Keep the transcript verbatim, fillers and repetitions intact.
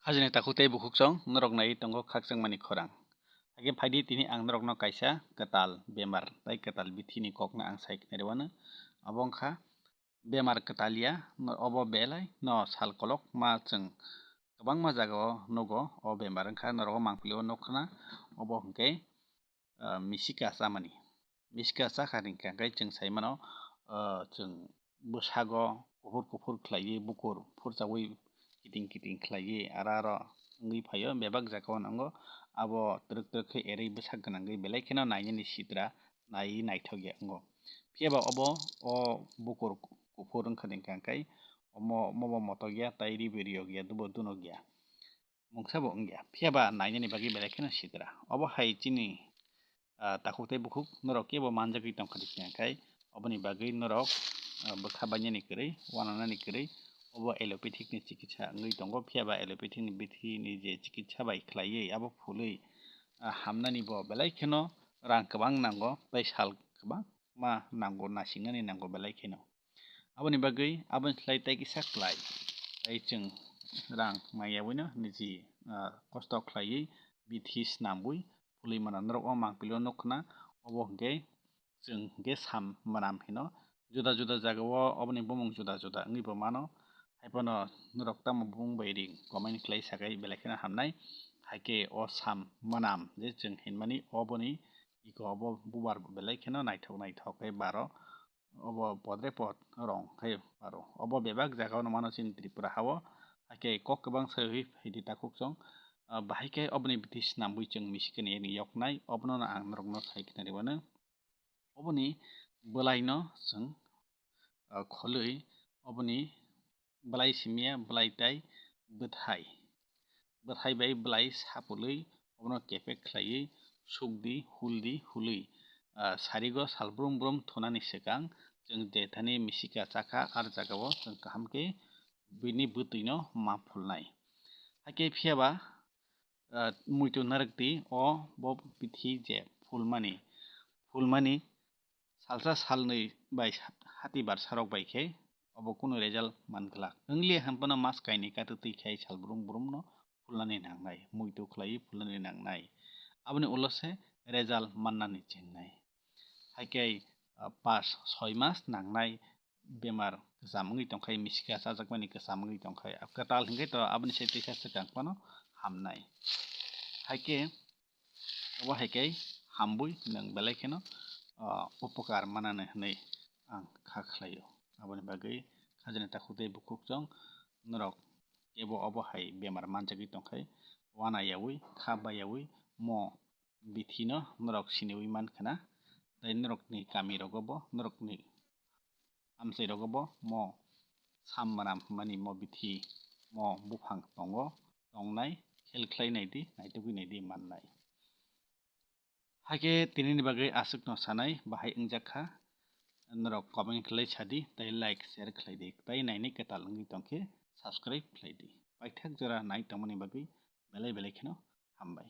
Hajini takhuk tei bukhuk chwng norok naiwi tongo khakchangmani khorang. Hakhe phaidi tini ang norokno kaisa kwtal bemar tei kwtal bithini kokno ang sai khnari wano. Abo wngkha bemar kwtalia, no-, obo belai no sal kolok ma chwng kwbangma jagao nugo. O bemar wngkha norok o mangpili o nukha na, obo hwnkhe ah, misika chamani. Misika chakha hwnkha khe chwng sai mano, ah, chwng bwsago kuphur kuphur khlaiwi bukur phurchawi kiting kiting khlaiwi ara aro wngwi phaio. Bebak jagao nango abo twrwk twrwk khe erwi bwsak gwnangwi belai kheno nainani sitra naiwi naithokya wngo. Phiyaba obo o bukur kuphur wngkha hwnkha khe omo mobo motokya tei ribi riyokya dubo dunokya. Mungsa bo wngya, phiyaba nainani bagwi belai kheno sitra. Obo hai chini, ah, takhuk tei bukhuk norok kebo manjagwi tongkha di hwnkha khai, oboni bagwi norok, ah, bwkha bainani kwrwi, wananani kwrwi, obo allopathic ni chikitsa wngwi tongo, phiyaba allopathic ni bithi ni je chikitsa bai khlaiwi abo phulwi, ah, hamnani bo belai kheno rang kwbang nango, tei sal kwbangma nango, nasingnani nango belai kheno. Aboni bagwi aboni slai tei kisa klai. Tei chwng rang maya wino niji, ah, kosto khlaiwi bithi snamwi phulwi mano. Norok o mangpili o nukha na, obo hwnkhe chwng hwnkhe sam mwnam hino. Juda juda jagao oboni bumung juda juda wngwi bo mano. Haiphano norok tamo bumung bai ring comment khlai sakai belai kheno hamnai. Haikhe o sam mwnam je chwng hinmani oboni iko obo bubar belai kheno naithok naithok khe baro. Obo podre pod rong khai paro. Obo bebak jagao no mano chini Tripura hao. Haikhe kok kwbang sai phaidi takhuk chwng. Ah, bahai khe oboni bithi snamwi chwng misikani yani yoknai. Obono no ang norokno sai khnari wano. Oboni bwlaino chwng, ah, kholwi oboni bwlai simiya bwlai tai bwthai. Bwthai bai bwlai sapulwi obono kepek khlaiwi sukdi, huldi, hulwi, ah, sarigo sal brum brum thunani swkang chwng jethani misika chakha, ar jagao chwng kaham khe bini bwtwino ma phulnai. Hakhe phiyaba, ah, muitu narwkdi o bo bithi je phulmani, phulmani salsa salnwi bai sa-, hati barsa rok bai khe obo kunu result man glak. Wngli hwnphano mas kainwi katwtwi khai sal brum brum no phulnani nangnai, muitu khlaiwi phulnani nangnai. Aboni ulo se result mannani chengnai. Haikhe, ah, pas soi mas nangnai bemar kwcham wngwi tongkhai, misika chajakmani kwcham wngwi tongkhai. Kwtal hwnkhe to aboni se teisa swkang phano hamnai. Haikhe Obo hai khe hambwi nwng belai kheno, ah, upokar manani hwnwi ang kha khlaio. Aboni bagwi hajani takhuk tei bukhuk chwng norok kebo obo hai bemar manjagwi tongkhai, wana yaui, kha bayaui, mo bithino norok siniui mankha na, tei norokni kamirogo bo, norokni amchairogo bo mo sam mwnam hwnmani mo bithi mo buphang tongo, tongnai, khel khlai naidi, naitugwi naidi mannai. Haikhe tinini bagwi aswkno sanai bahai wngjak kha, norok comment khlai sadi, tei like, share khlai di, tei nainai kwtal wngwi tongkhe subscribe khlai di. Paithak jora nai tongmani bagwi belai belai kheno hambai.